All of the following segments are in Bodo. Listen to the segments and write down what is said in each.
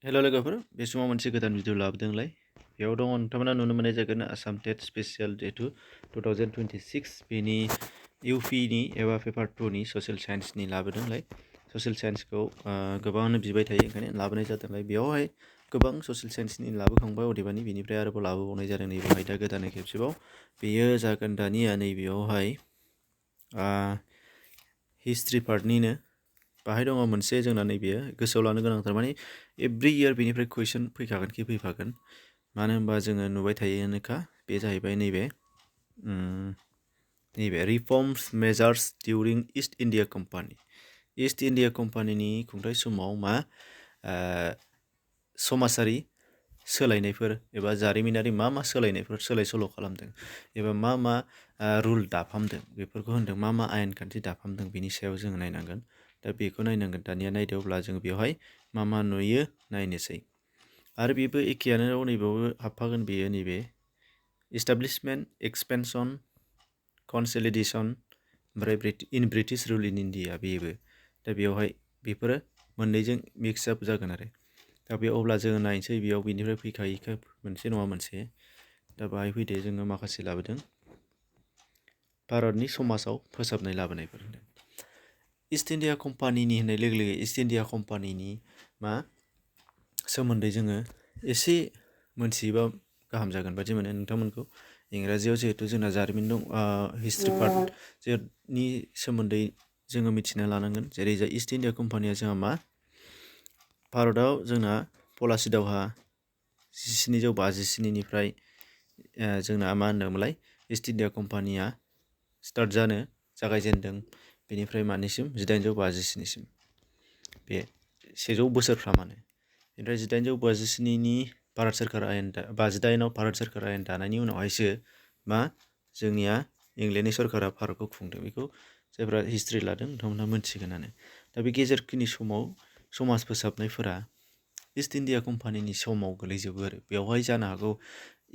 हेल' लोगोफोर बे समाव मोनसे गोदान भिडिअ लाबोदोंलाय बेयाव दङ नोंथांमोना नुनो मोननाय जागोन आसाम टेट स्पेसियेल जिहेतु 2026 बेनि इउपिनि एबा पेपार 2नि ससियेल साइन्सनि लाबोदोंलाय ससियेल साइन्सखौ गोबाङानो बिबाय थायो ओंखायनो लाबोनाय जादोंलाय बेयावहाय गोबां ससियेल साइन्सनि लाबोखांबाय अदेबानि बेनिफ्राय आरोबाव लाबोबावनाय जादों नैबेहाय दा गोदानै खेबसेबाव बेयो जागोन दानिया नैबेयावहाय हिस्ट्रि पार्टनिनो बाहाय दङ मोनसे जोंना नैबेयो गोसोआव लानो गोनांथार माने एभ्रि इयार बेनिफ्राय कुइसन फैखागोनखि फैफागोन मानो होनबा जोङो नुबाय थायोनोखा बे जाहैबाय नैबे reforms measures during East India company East India कम्पानिनि खुंथाय समाव मा समाजारि सोलायनायफोर एबा जारिमिनारि मा सोलायनायफोर सोलाय सोल' खालामदों एबा मा रुल दाफामदों बेफोरखौ होनदों मा आयेन खान्थि दाफामदों बेनि सायाव जोङो नायनांगोन दा बेखौ नायनांगोन दानिया नायदो अब्ला जों बेवहाय मा नुयो नायनोसै आरो बेबो एखेयानो नैबेयावबो हाबफागोन बेयो नैबे इस्टाब्लिशमेन्ट एक्सपेनसन कनसलिडेसन ओमफ्राय in British rule in India बेबो दा बेवहाय बेफोरो मोननैजों मिक्सआप जागोन आरो दा बे अब्ला जोङो नायनोसै बेयाव बेनिफ्राय फैखायो मोनसे नङा मोनसे दा बाहाय फैदो जोङो माखासे लाबोदों भारतनि समाजाव फोसाबनाय लाबोनायफोर होनदों ईस्ट इन्डिया कम्पानिनि होननाय लोगो लोगो ईस्ट इन्डिया कम्पानिनि मा सोमोन्दै जोङो एसे मोनथियोबा गाहाम जागोन बादि मोनो नोंथांमोनखौ इंराजियाव जिहेतु जोंना जारिमिन दं हिस्ट्रि पार्ट जेनि सोमोन्दै जोङो मिथिना लानांगोन जेरै जा ईस्ट इन्डिया कम्पानिया जोंहा मा भारतआव जोंना पलासि दावहा 1757निफ्राय जोंना मा होनदोंमोनलाय ईस्ट इन्डिया कम्पानिया स्टार्ट जानो जागायजेनदों बेनिफ्राय मानिसिम 1857सिम बे 100 बोसोरफ्रामानो बेनिफ्राय 1857नि भारत सोरखार आयेन 58आव भारत सोरखार आयेन दानायनि उनावहायसो मा जोंनिया इंलेन्डनि सरकारा भारतखौ खुंदों बेखौ जायफ्रा हिस्ट्रि लादों नोंथांमोनहा मोनथिगोनानो दा बे गेजेरखिनि समाव समाज फोसाबनायफोरा ईस्ट इन्डिया कम्पानिनि समाव गोलैजोबो आरो बेवहाय जानो हागौ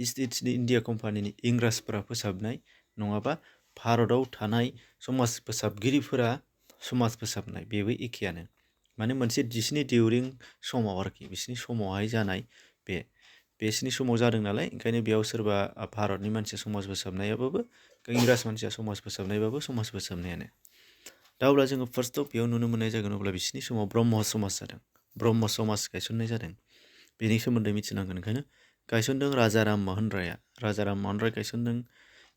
ईस्ट इन्डिया कम्पानिनि इंराजफोरा फोसाबनाय नङाबा भारतआव थानाय समाज फोसाबगिरिफोरा समाज फोसाबनाय बेबो एखेयानो माने मोनसे बिसिनि डिउरिं समाव आरोखि बिसिनि समावहाय जानाय बेसिनि समाव जादों नालाय ओंखायनो बेयाव सोरबा भारतनि मानसिया समाज फोसाबनायाबाबो इंराज मानसिया समाज फोसाबनायबाबो समाज फोसाबनायानो दा अब्ला जोङो फार्स्टआव बेयाव नुनो मोननाय जागोन अब्ला बिसिनि समाव ब्रह्म समाज जादों ब्रह्म समाज गायसननाय जादों बेनि सोमोन्दै मिथिनांगोन ओंखायनो गायसनदों राजा राममोहन राया राजा राममोहन राय गायसनदों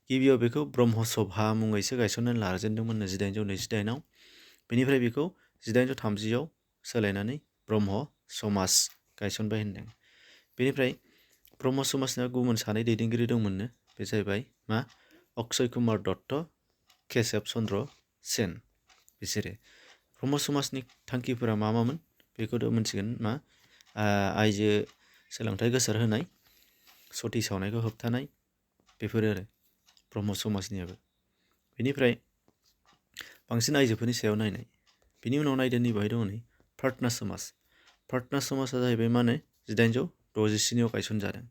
गिबियाव बेखौ ब्रह्म सभा मुङैसो गायसननानै लाजेनदोंमोन 1828आव बेनिफ्राय बेखौ 1830आव सोलायनानै ब्रह्म समाज गायसनबाय होनदों बेनिफ्राय ब्रह्म समाजना गुबुन सानै दैदेनगिरि दंमोननो बे जाहैबाय मा अक्षय कुमार दत्त केशव चन्द्र सेन बिसोरो ब्रह्म समाजनि थांखिफोरा मामोन बेखौथ' मोनथिगोन मा आइजो सोलोंथाइ गोसार होनाय सति सावनायखौ होबथानाय बेफोरो आरो ब्रह्म समाजनियाबो बेनिफ्राय बांसिन आइजोफोरनि सायाव नायनाय बिनि उनाव नायदो नैबाहाय दङ नै प्रार्थना समाजा जाहैबाय मा होनो 1867आव गायसनजादों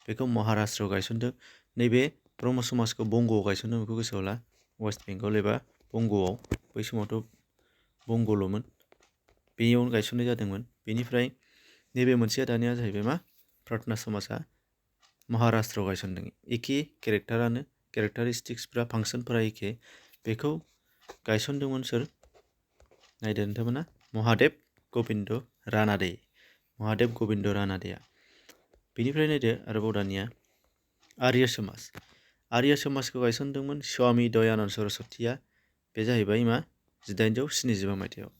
बेखौ महाराष्ट्रआव गायसनदों नैबे ब्रह्म समाजखौ बंग'आव गायसनदों बेखौ गोसोआव ला वेस्ट बेंगल एबा बंग'आव बै समावथ' बंग'ल'मोन बेयावनो गायसननाय जादोंमोन बेनिफ्राय नैबे मोनसेया दानिया जाहैबाय मा प्रार्थना समाजा महाराष्ट्रआव गायसनदों एखे केरेक्टारिस्टिक्सफ्रा फांसनफोरा एखे बेखौ गायसनदोंमोन सोर नायदो नोंथांमोना महादेव गबिन्द रानादेया बेनिफ्राय नायदो आरोबाव दानिया आर्य समाजखौ गायसनदोंमोन स्वामी दयानन्द सरस्वतीया बे जाहैबाय मा 1875 मायथाइयाव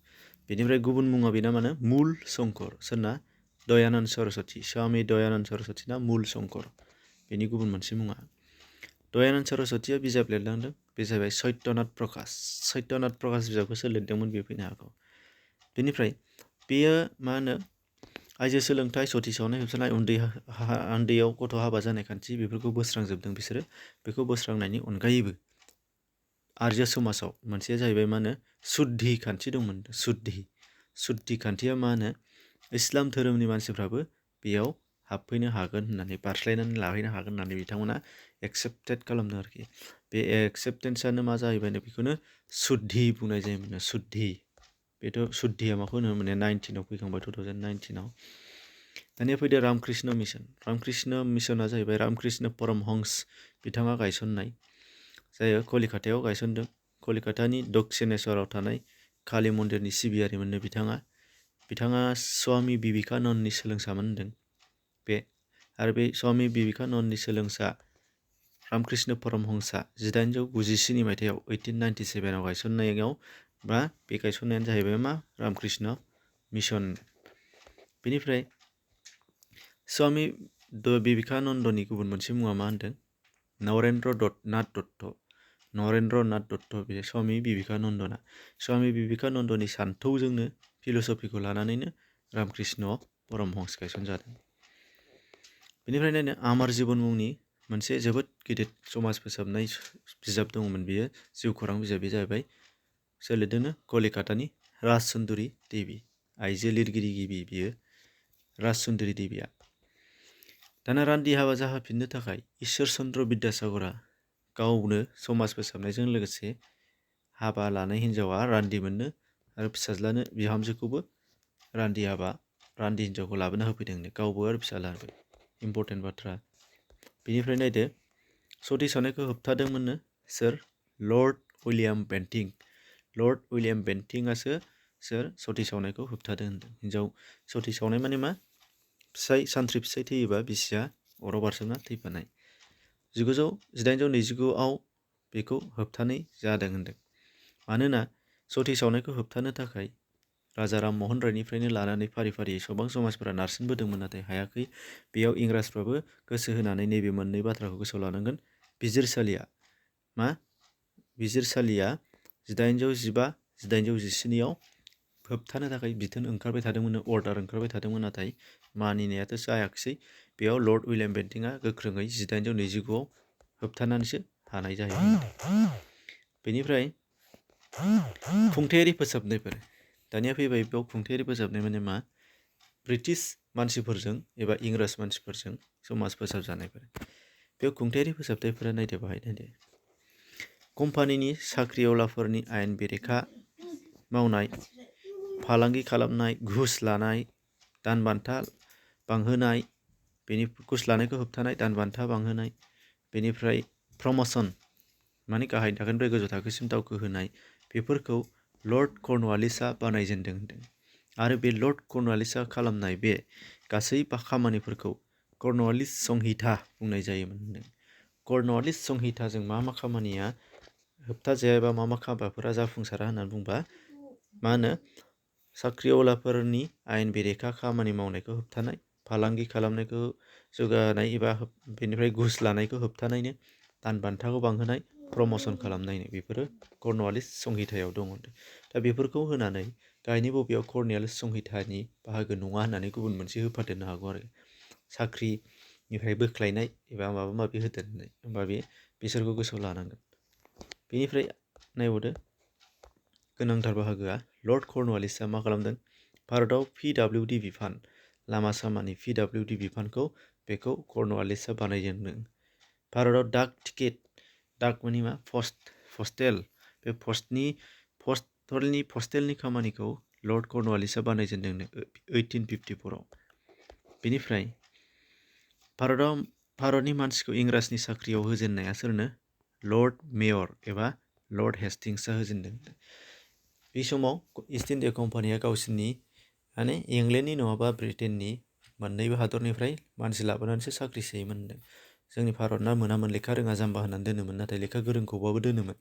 बेनिफ्राय गुबुन मुङा बेना मा होनो मुल शंकर सोरना दयानन्द सरस्वती स्वामी दयानन्द सरस्वतीना मुल शंकर बेनि गुबुन मोनसे मुङा दयानन्द सरस्वतीया बिजाब लिरलांदों बे जाहैबाय सत्यनाथ प्रकाश बिजाबखौ सोर लिरदोंमोन बे फैनो हागौ बेनिफ्राय बेयो मा होनो आइजो सोलोंथाइ सति सावनाय होबथानाय उन्दैयाव गथ' हाबा जानाय खान्थि बेफोरखौ बोस्रांजोबदों बिसोरो बेखौ बोस्रांनायनि अनगायैबो आर्य समाजाव मोनसेया जाहैबाय मा होनो शुद्धि खान्थि दंमोन शुद्धि खान्थिया मा होनो इस्लाम धोरोमनि मानसिफ्राबो बेयाव हाबफैनो हागोन होननानै बारस्लायनानै लाहैनो हागोन होननानै बिथांमोना एक्सेप्टेड खालामदों आरोखि बे एक्सेप्टेन्सआनो मा जाहैबायनो बेखौनो शुद्धि बुंनाय जायोमोन शुद्धि बेथ' शुद्धिया माखौ होनो माने 19आव फैखांबाय 2019आव दानिया फैदो रामकृष्ण मिशन। रामकृष्ण मिशना जाहैबाय रामकृष्ण परमहंस बिथाङा गायसननाय, जायो कलिकातायाव गायसनदों। कलिकातानि दक्षिणेश्वराव थानाय काली मन्दिरनि सिबियारिमोननो बिथाङा स्वामी बिवेकानन्दनि सोलोंसामोन होनदों। बे आरो बे स्वामी बिवेकानन्दनि सोलोंसा रामकृष्ण परमहंसआ 1897 मायथाइयाव 1897आव गायसननायाव बा बे गायसननायानो जाहैबाय मा रामकृष्ण मिशन। बेनिफ्राय स्वामी बिवेकानन्दनि गुबुन मोनसे मुङा मा होनदों? नरेन्द्र नाथ दत्त। नरेन्द्र नाथ दत्त बे स्वामी बिवेकानन्दना। स्वामी बिवेकानन्दनि सान्थौजोंनो फिल'सफिखौ लानानैनो रामकृष्ण परमहंस गायसनजादों। बेनिफ्राय नायनो आमार जिबन मुंनि मोनसे जोबोद गिदिर समाज फोसाबनाय बिजाब दङमोन। बियो जिउ खौरां बिजाब। बे जाहैबाय सोर लिरदोंनो? कलिकातानि राजसुन्दरी देबी, आइजो लिरगिरि गिबि बियो राजसुन्दरी देबीया। दाना रान्दि हाबा जाहोफिननो थाखाय इसोर चन्द्र बिद्यासागरा गावनो समाज फोसाबनायजों लोगोसे हाबा लानाय हिन्जावा रान्दि मोननो आरो फिसाज्लानो बिहामजोखौबो रान्दि हिन्जावखौ लाबोना होफैदों। गावबो आरो फिसाज्लानोबो। इम्परटेन्ट बाथ्रा। बेनिफ्राय नायदो सती सावनायखौ होबथादोंमोननो सोर? Lord William Bentinck. Lord William बेन्टिंआसो सोर? सती सावनायखौ होबथादों होनदों। हिन्जाव सती सावनाय माने मा? सान्थ्रि फिसाय थैयोबा बिसिया अराव बारसोमना थैफानाय। 1829आव बेखौ होबथानाय जादों होनदों। मानोना सती सावनायखौ होबथानो थाखाय राजा राममहन रायनिफ्रायनो लानानै फारि फारियै गोबां समाजफोरा नारसिनबोदोंमोन, नाथाय हायाखै। बेयाव इंराजफ्राबो गोसो होनानै नैबे मोननै बाथ्राखौ गोसोआव लानांगोन। बिजिरसालिया 1817-1817आव होबथानो थाखाय बिथोन ओंखारबाय थादोंमोन, अर्डार ओंखारबाय थादोंमोन, नाथाय मानिनायाथ' जायाखिसै। बेयाव लर्ड उइलियाम बेन्टिंआ गोख्रोङै 1829आव होबथानानैसो हानाय जाहैदों। बेनिफ्राय खुंथायारि फोसाबनायफोर। दानिया फैबाय बेयाव खुंथायारि फोसाबनाय माने मा? ब्रिटिश मानसिफोरजों एबा इंराज मानसिफोरजों समाज फोसाबजानायफोर। बेयाव खुंथायारि फोसाबथायफोरा नायदो बाहाय नायदो। कम्पानिनि साख्रिआवलाफोरनि आयेन बेरेखा मावनाय, फालांगि खालामनाय, घुस लानाय, दान बान्था बांहोनाय, घुस लानायखौ होबथानाय, दान बान्था बांहोनाय, बेनिफ्राय प्रमसन माने गाहाय थाखोनिफ्राय गोजौ थाखोसिम दावखोहोनाय, बेफोरखौ लर्ड कर्नवालिसआ बानायजेनदों होनदों। आरो बे लर्ड कर्नवालिसआ खालामनाय बे गासै खामानिफोरखौ कर्नवालिस संहिता बुंनाय जायोमोन होनदों। कर्नवालिस संहिताजों मा खामानिया होबथाजायाबा मा हाबाफोरा जाफुंसारा होननानै बुंबा मा होनो? साख्रिआवलाफोरनि आयेन बेरेखा खामानि मावनायखौ होबथानाय, फालांगि खालामनायखौ जौगानाय एबा बेनिफ्राय घुस लानायखौ होबथानायनो, दान बान्थाखौ बांहोनाय, प्रमसन खालामनायनो, बेफोरो कर्नवालिस संहितायाव दङ। दा बेफोरखौ होनानै गाहायनि बबेयाव कर्नवालिस संहितानि बाहागो नङा होननानै गुबुन मोनसे होफादेरनो हागौ आरो साख्रिनिफ्राय बोख्लायनाय एबा माबा माबि होदेरनाय। होमबा बिसोरखौ गोसोआव लानांगोन। बेनिफ्राय नायबावदो गोनांथार बाहागोआ लर्ड कर्नवालिसआ मा खालामदों? भारतआव PWD बिफान, लामा सामानि PWD बिफानखौ बेखौ कर्नवालिसआ बानायजेनदों। भारतआव डाक टिकेट, डाक मानि मा? पस्टेल, बे पस्टेलनि खामानिखौ लर्ड कर्नवालिसआ बानायजेनदों 1854आव। बेनिफ्राय भारतनि मानसिखौ इंराजनि साख्रियाव होजेननाया सोरनो? लर्ड मेयर एबा लर्ड हेस्टिंसआ होजेनदों। बे समाव इस्ट इन्डिया कम्पानिया गावसोरनि माने इंलेन्डनि नङाबा ब्रिटेननि मोननैबो हादरनिफ्राय मानसि लाबोनानैसो साख्रि सोयोमोन होनदों। जोंनि भारतना मोनामोन, लेखा रोङा जाम्बा होननानै दोनोमोन, नाथाय लेखा गोरोंखौबाबो दोनोमोन।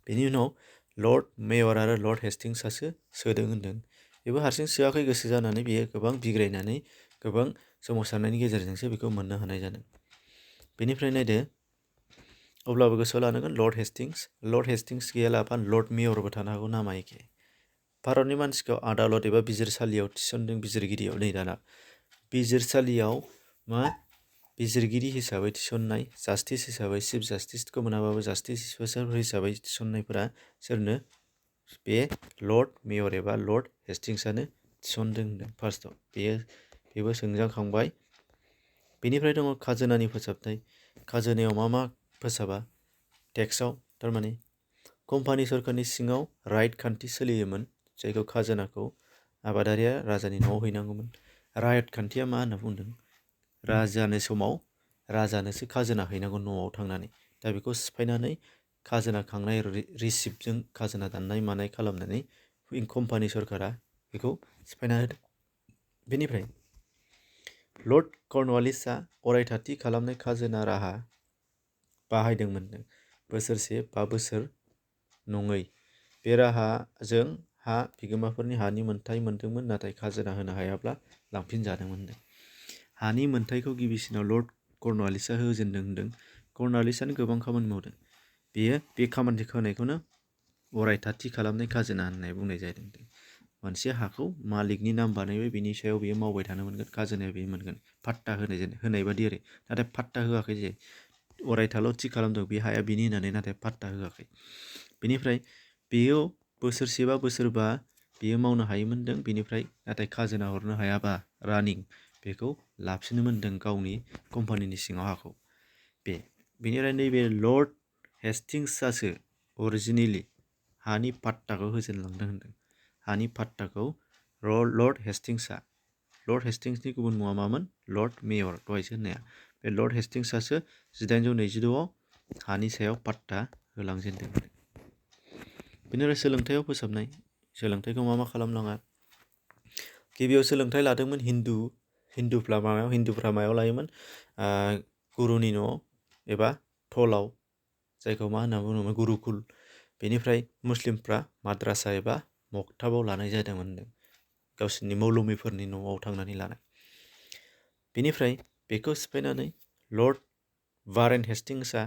बेनि उनाव लर्ड मेयर आरो लर्ड हेस्टिंसआसो सोदों होनदों। बेबो हारसिं सोआखै, गोसो जानानै बेयो गोबां बिग्रायनानै गोबां सोमावसारनायनि गेजेरजोंसो बेखौ मोननो हानाय जादों। बेनिफ्राय नायदो अब्लाबो गोसोआव लानांगोन लर्ड हेस्टिंस गैयालाबा लर्ड मेयरबो थानो हागौ, नामा एखे। भारतनि मानसिखौ आदालत एबा बिजिरसालियाव थिसनदों बिजिरगिरियाव। नै दाना बिजिरसालियाव मा? बिजिरगिरि हिसाबै थिसननाय, जास्टिस हिसाबै चिफ जास्टिसखौ मोनाबाबो जास्टिस हिसाबै थिसननायफोरा सोरनो? बे लर्ड मेयर एबा लर्ड हेस्टिंसआनो थिसनदों होनदों फार्स्टआव। बेबो सोंजाखांबाय। बेनिफ्राय दङ खाजोनानि फोसाबनाय। खाजोनायाव मा फोसाबा? टेक्सआव थारमाने कम्पानि सरकारनि सिङाव राइट खान्थि सोलियोमोन, जायखौ खाजोनाखौ आबादारिया राजानि न'आव हैनांगौमोन रायत खान्थिया मा होनना बुंदों राजानि समाव राजानोसो खाजोना हैनांगौ न'आव थांनानै दा बेखौ सिफायनानै खाजोना खांनाय रिसिप्टजों खाजोना दाननाय मानाय खालामनानै कम्पानि सरकारा बेखौ सिफायना होदों बेनिफ्राय लर्ड कर्नवालिसआ अरायथाथि खालामनाय खाजोना राहा बाहायदोंमोन बोसोरसे 5 बोसोर नङै बे राहाजों हा बिगोमाफोरनि हानि मोन्थाय मोन्दोंमोन नाथाय खाजोना होनो हायाब्ला लांफिनजादोंमोन हानि मोन्थायखौ गिबिसिनाव लर्ड कर्नवालिसआ होजेनदों होनदों कर्नवालिसआनो गोबां खामानि मावदों बेयो बे खामानिखौ होनायखौनो अरायथाथि खालामनाय खाजोना होननाय बुंनाय जादों मोनसे हाखौ मालिकनि नाम बानायबाय बिनि सायाव बेयो मावबाय थानो मोनगोन खाजोनाया बेयो मोनगोन फाट्टा होनाय बादि आरो नाथाय फाट्टा होआखै जे अरायथाल' थि खालामदों बे हाया बिनि होननानै नाथाय फाट्टा होआखै बेनिफ्राय बेयो बोसोरसे बा बोसोरबा बेयो मावनो हायोमोनदों बेनिफ्राय नाथाय खाजोना हरनो हायाबा रानिं बेखौ लाफिननो मोन्दों गावनि कम्पानिनि सिङाव हाखौ बेनिफ्राय नैबे लर्ड हेस्टिंसआसो अरिजिनेलि हानि फाट्टाखौ होजेनलांदों होनदों हानि फाट्टाखौ लर्ड हेस्टिंसनि गुबुन मुङा मामोन लर्ड मेयर दहायसो होननाया बे लर्ड हेस्टिंसआसो 1826आव हानि सायाव फाट्टा होलांजेनदों बेनिफ्राय सोलोंथायाव फोसाबनाय सोलोंथाइखौ मा खालामनाङा गिबियाव सोलोंथाइ लादोंमोन हिन्दुफ्रा मायाव लायोमोन गुरुनि न'आव एबा टलाव जायखौ मा होनना बुङोमोन गुरुकुल बेनिफ्राय मुस्लिमफ्रा माद्रासा एबा मक्ताबाव लानाय जादोंमोन गावसोरनि मौलुमिफोरनि न'आव थांनानै लानाय बेनिफ्राय बेखौ सिफायनानै लर्ड वारेन हेस्टिंसआ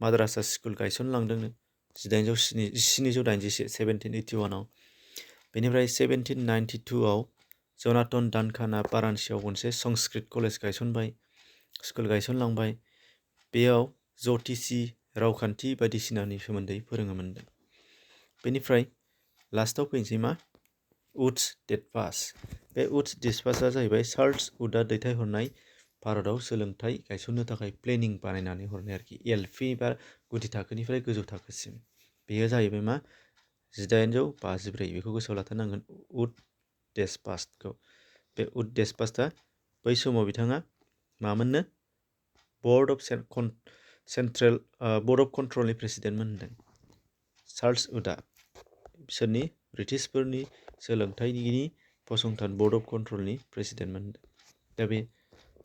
माद्रासा स्कुल गायसनलांदोंनो 1781 बेनिफ्राय 1792आव जनातन डानकानआ वाराणसियाव मोनसे संस्कृत कलेज स्कुल गायसनलांबाय बेयाव ज्योतिषी रावखान्थि बायदिसिनानि सोमोन्दै फोरोङोमोन बेनिफ्राय लास्टआव फैनोसै मा उड्स डेस्पाच बे उड्स डेस्पाचआ जाहैबाय चार्ल्स उडआ दैथायहरनाय भारताव सोलोंथाइ गायसननो थाखाय प्लेनिं बानायनानै हरनाय आरोखि एलपि बा गुदि थाखोनिफ्राय गोजौ थाखोसिम बेयो जाहैबाय मा 1854 बेखौ गोसोआव लाथारनांगोन उड डेस्पाचखौ बे उड डेस्पाचआ बै समाव बिथाङा मामोननो बर्ड अफ कन्ट्रलनि प्रेसिडेन्टमोन होनदों चार्ल्स उडआ बिसोरनि ब्रिटिशफोरनि सोलोंथाइनि फसंथान बर्ड अफ कन्ट्रलनि प्रेसिडेन्टमोन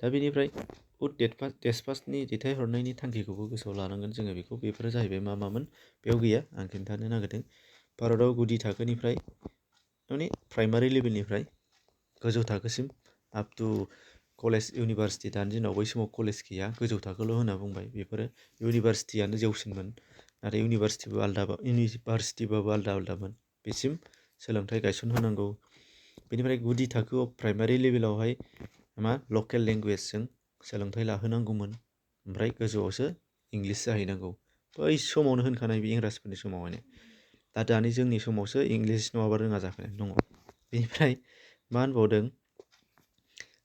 दा बेनिफ्राय उड डेस्पाचनि दैथायहरनायनि थांखिखौबो गोसोआव लानांगोन जोङो बेफोरो जाहैबाय मामोन बेयाव गैया आं खिन्थानो नागिरदों भारताव गुदि थाखोनिफ्राय माने प्राइमारि लेभेलनिफ्राय गोजौ थाखोसिम आप टु कलेज इउनिभारसिटि दानि दिनाव बै समाव कलेज गैया गोजौ थाखोल' होनना बुंबाय बेफोरो इउनिभारसिटियानो जौसिनमोन नाथाय इउनिभारसिटिबाबो आलदामोन बेसिम सोलोंथाइ गायसनहोनांगौ बेनिफ्राय गुदि थाखोआव प्राइमारि लेभेलावहाय लकेल लेंगुवेजजों सोलोंथाइ लाहोनांगौमोन ओमफ्राय गोजौआवसो इंलिस जाहैनांगौ बै समावनो होनखानाय बे इंराजफोरनि समावहायनो दानि जोंनि समावसो इंलिस नङाबा रोङा जाखानाय दङ बेनिफ्राय मा होनबावदों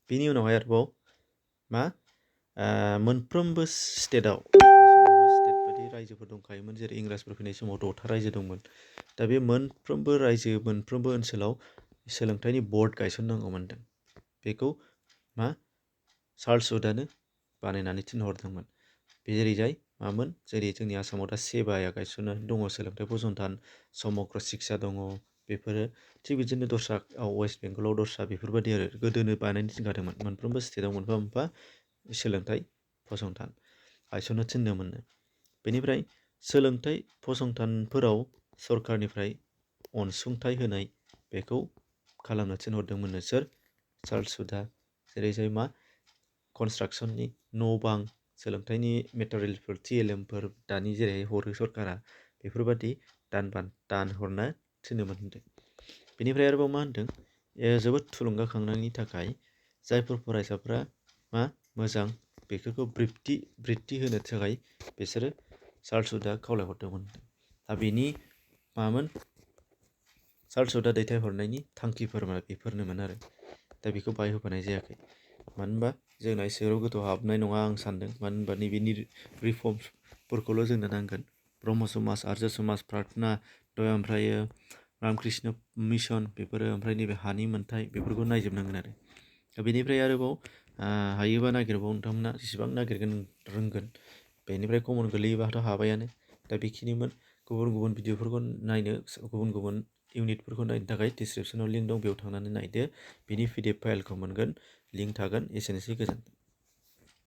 बेनि उनावहाय आरोबाव मोनफ्रोमबो स्टेटआव स्टेट बायदि रायजोफोर दंखायोमोन जेरै इंराजफोर फैनाय समाव 6था रायजो दंमोन दा बे मोनफ्रोमबो ओनसोलाव सोलोंथाइनि बर्ड गायसननांगौमोन बेखौ चार्ल्स उडआनो बानायनानै थिनहरदोंमोन बे जेरै जोंनि आसामाव दा सेबाया गायसननानै दङ सोलोंथाइ फसंथान समग्र शिक्षा दङ बेफोरो थिग बिदिनो दस्रा वेस्ट बेंगलाव दस्रा बेफोरबायदि आरो गोदोनो बानायनो थिनखादोंमोन मोनफ्रोमबो स्टेटआव मोनफा सोलोंथाइ फसंथान गायसननो थिनदोंमोन बेनिफ्राय सोलोंथाइ फसंथानफोराव सरकारनिफ्राय अनसुंथाइ होनाय बेखौ खालामनो थिनहरदोंमोन सोर चार्ल्स उडआ जेरै कनस्ट्राक्सननि न' बां सोलोंथाइनि मेटेरियेलफोर TLMफोर दानि जेरैहाय हरो सरकारा बेफोरबादि दान हरनो थिनोमोन होनदों बेनिफ्राय आरोबाव मा होनदों जोबोद थुलुंगाखांनायनि थाखाय जायफोर फरायसाफ्रा मोजां बेफोरखौ बृत्ति होनो थाखाय बिसोरो चार्ल्स उडआ खावलायहरदोंमोन दा बेनि चार्ल्स उडआ दैथायहरनायनि थांखिफोर बेफोरनोमोन आरो दा बेखौ बाहाय होफानाय जायाखै मानो होनबा जोंना एसेबां गोथौ हाबनाय नङा आं सानदों मानो होनबा नैबेनि रिफर्मफोरखौल' जोंनो नांगोन ब्रह्म समाज आर्य समाज प्रार्थना ओमफ्रायो रामकृष्ण मिशन बेफोरो ओमफ्राय नैबे हानि मोन्थाय बेफोरखौ नायजोबनांगोन आरो दा बेनिफ्राय आरोबाव हायोबा नागिरबाव नोंथांमोना जेसेबां नागिरगोन रोंगोन बेनिफ्राय कमन गोलैयोबाथ' हाबायानो दा बेखिनिमोन गुबुन गुबुन भिडिअफोरखौ नायनो गुबुन गुबुन इउनिटफोरखौ नायनो थाखाय डिसक्रिपसनाव लिंक दं बेयाव थांनानै नायदो बिनि PDF फाइलखौ मोनगोन लिंक थागोन एसेनोसै गोजोन्थों।